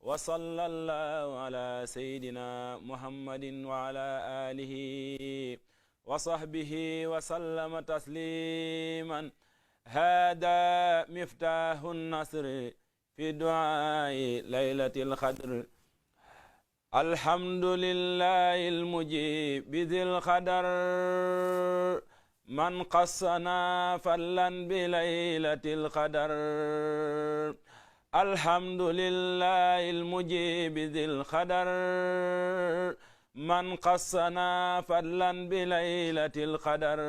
wa sallallahu ala sayyidina muhammadin wa ala alihi wa sahbihi wa sallama tasliman hada miftahu nasr fi du'ai laylatil qadr alhamdulillahi almujib bidhil qadar man qassana fallan bi laylatil qadar alhamdulillahi almujib bidhil qadar man qassana fadlan bi laylatil qadar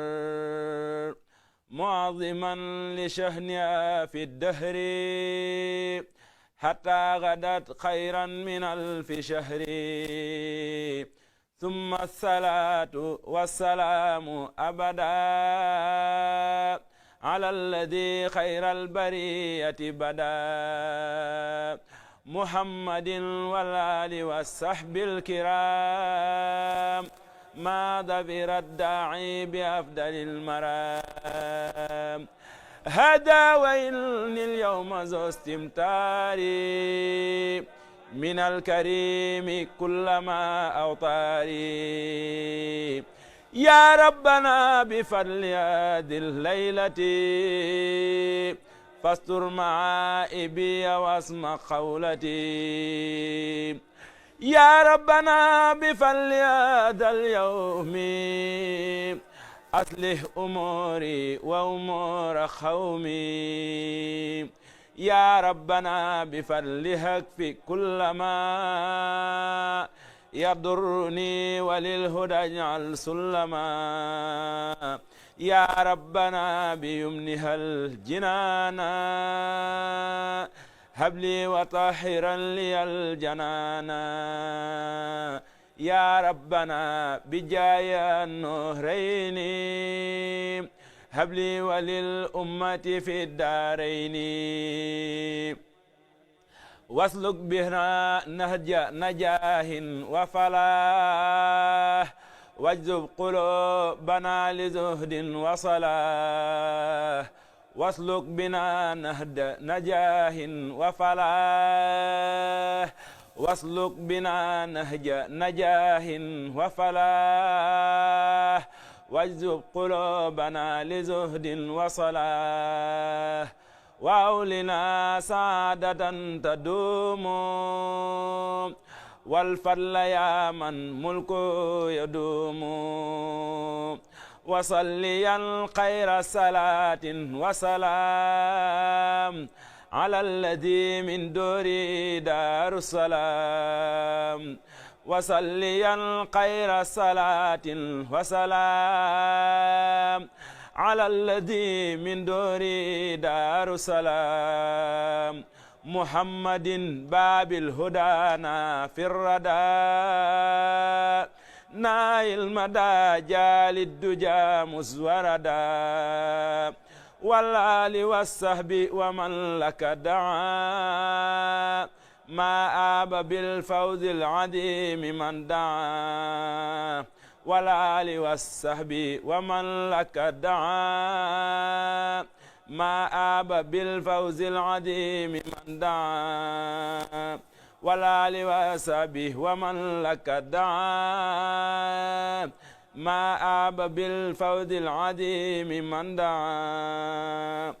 mu'azziman li shahniha fi dahri hatta ghadat khayran min alfi shahri thumma salatu wassalamu abada ala alladhi khayral bariyati bada muhammadin wal ali wasahbil kiram ma dafira da'i bi afdalil maram hada wa innil yawma zu istimtari min al karimi kullama awtari ya rabbana bi fadli hadhihi laylati fastur ma'aibi wasma qawlati ya rabbana bi fadli hadhal yawmi aslih umuri wa umura qawmi ya rabbana bi fadli hakfi kullama yadurruni walil huda ij'al sullama ya rabbana bi yumnihal jinana habli wa tahiran liyal janana ya rabbana bi jaya nuhrayni habli walil ummati fi darayni wasluk bina nahja najahin wa falah wajzub qulubana li zuhdin wa salah wasluk bina nahja najahin wa falah wasluk bina nahja najahin wa falah wajzub qulubana li zuhdin wa salah وأولنا سعادة تدوم والفضل يا من ملكه يدوم وصليا خير صلاة وسلام على الذي من دوري دار السلام وصليا خير صلاة وسلام على الذي من دوري دار السلام محمد باب الهدى في الردى نايل مدى جال الدجى مزوردا والآل والصحب ومن لك دعا ما آب بالفوز العظيم من دعا والآل والصحب ومن لك دعا ما آب بالفوز العظيم من دعا والآل والصحب ومن لك دعا ما آب بالفوز العظيم من دعا